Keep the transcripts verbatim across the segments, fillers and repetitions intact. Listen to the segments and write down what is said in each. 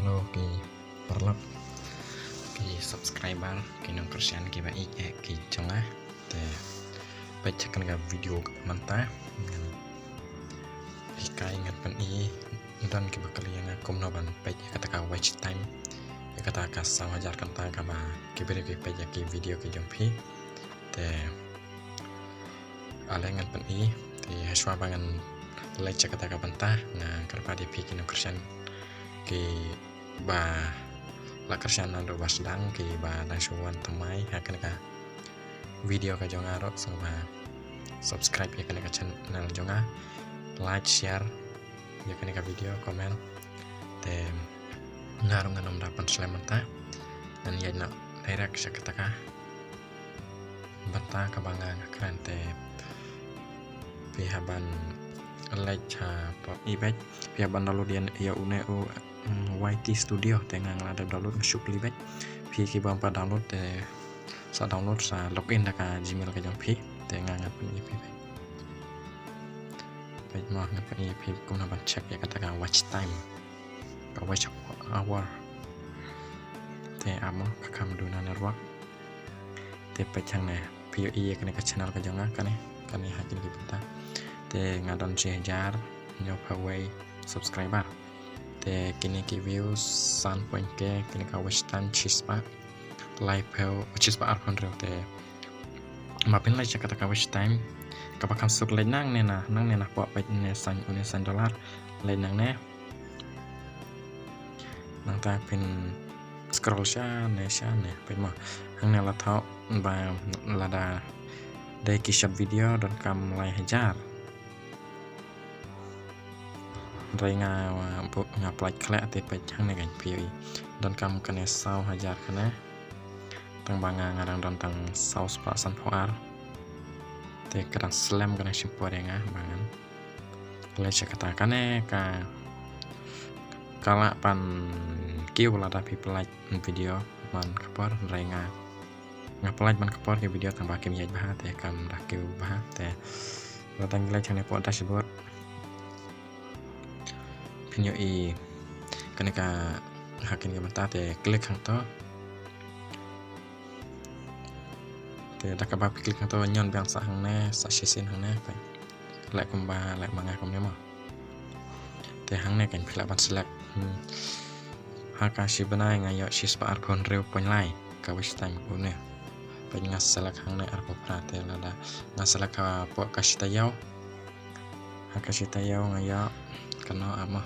Hello ki paralok, ki subscriber, ki nongkyrshan kiba ïeit eh ki jong nga. Te peit ha kane ka video mynta ngan hikai, ngan pyni, don kiba kylli ïa nga kumno ban peit ïa kata ka watch time, ïa kata ka saw hajar kynta kaba ki briew ki peit ïa ki video ki jong phi. Te ale ngan pyni. Te hashwa ba ngan leit sha kata ka bynta, nga kyrpad ïa phi ki nongkyrshan kiba la kyrshan naduh ba sdang, kiba dang shu wan thymmai ha kane ka video ka jong nga ruh, sngewbha subscribe ïa kane ka channel jong nga, like, share ïa kane ka video, comment. Te nga ruh ngan ym da pynslem mynta, ngan ïaid noh direct sha kata ka bynta kaba nga kren. Te phi hap ban leit hapoh eBay, phi hap ban download ïa, ïa une u, mm, Y T Studio. Te nga nga la dep download, nga shu plie beit. Phi ki bym pat download te sa download, sa login da ka Gmail ka jong phi. Te nga ngan pyni ïa phi beit. Peit mo, ngan pyni ïa phi kumno ban check ïa kata ka watch time, ka watch hour. Te amo ka kam duna network. Te peit hangne, phi ïohi ïa kane ka channel ka jong nga, kane, kane ha kine ki bynta. Te nga don shi hajar hynñiewphew wei subscriber. Te kine ki views san point K, kine ka watch time shispah laiphew, shispah arphew hynriew. Te ma phin leit sha kata ka watch time, kaba kham suk leit nangne na, nangne na pok, peit ne san, une san dollar, leit nangne. Nangta phin scroll shane shane, peit mo. Hangne la thoh ba lada dei ki short video donkam lai hajar. Hynrei nga, nga pynlait khleh te peit hangne, kan phi ïohi donkam kane saw hajar kane. Tang ba nga, nga dang don tang saw spah sanphew ar. Te ka dang slem, ka dang shim por ïa nga ba ngan leit sha kata. Kane ka, ka lah ban kiew lada phi pynlait video man ka por, hynrei nga, nga pynlait man ka por ki video tang ba kim ïaid bha, te kam da kiew bha. Te lada ngi leit hangne hapoh dashboard, phin ïohi kane ka, ha kane ka bynta, te click hangto. Te da kaba phi click hangto, ñion biang sa hangne, sa shisien hangne, peit. Leh kumba, leh ma nga kumne mo. Te hangne kan phi lah ban select. Hmm. Ha ka shi bnai nga ïoh shispah arphew hynriew point lai ka watch time kumne. Peit nga select hangne arphew phra, te lada nga select hapoh ka shi taïew. Ha ka shi taïew nga ïoh, kano amo.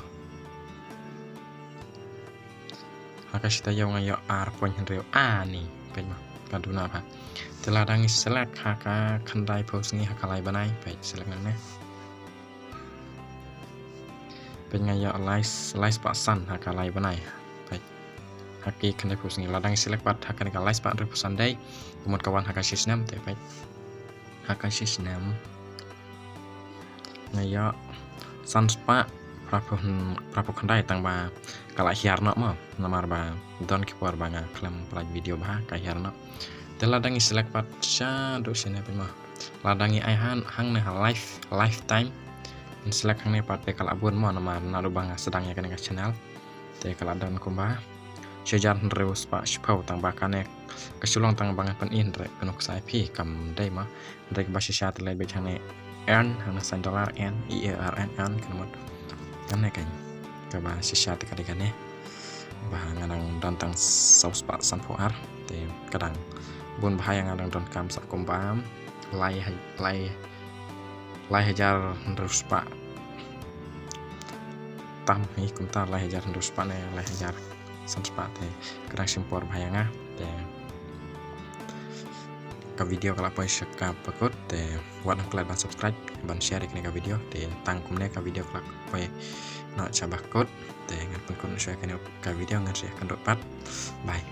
Ha ka shi taïew nga ïoh ar point hynriew. Ani, peit mo, ka duna bha. Te lada ngi select ha ka khyndaiphew sngi ha ka lai bnai, peit, select nangne. Peit nga ïoh lai, lai spah san ha ka lai bnai. Peit. Ha ki khyndaiphew sngi, lada ngi select pat ha kane ka lai spah hynriewphew san dei, ka mut ka wan ha ka shi snem, te peit. Ha ka shi snem nga ïoh san spah phraphew, phraphew khyndai, tang ba ka la hiar noh mo, namar ba don ki por ba nga khlem pynlait video bha, ka hiar noh. Te lada ngi select pat shaduh shane, peit mo. Lada ngi ai han, hangne ha live, lifetime, ngi select hangne pat, te ka la bun mo, namar naduh ba nga sdang ïa kane ka channel. Te ka la don kumba shi hajar hynriew spah shiphew, tang ba kane ka shu long tang ba ngan pyni, hynrei pynuksa ïa phi kam dei mo. Hynrei kaba shisha te leit beit hangne earn, hangne san dollar, earn, E A R N, earn, ka mut. Kane kan kaba shisha te ka dei kane. Ba nga dang don tang saw spah sanphew ar, te ka dang bun bha ïa nga, dang donkam sa kumba lai ha-, lai, lai hajar hynriew spah tam hi, kumta lai hajar hynriew spah ne lai hajar san spah, te ka dang shim por bha ïa nga. Te ka video ka la poi sha kaba kut, te wat nym klet ban subscribe, ban share ïa kane ka video. Te tang kumne ka video ka la poi noh sha kaba kut, te ngan pynkut noh shuwa ïa kane ka video, ngan sa ïakynduh pat. Bye.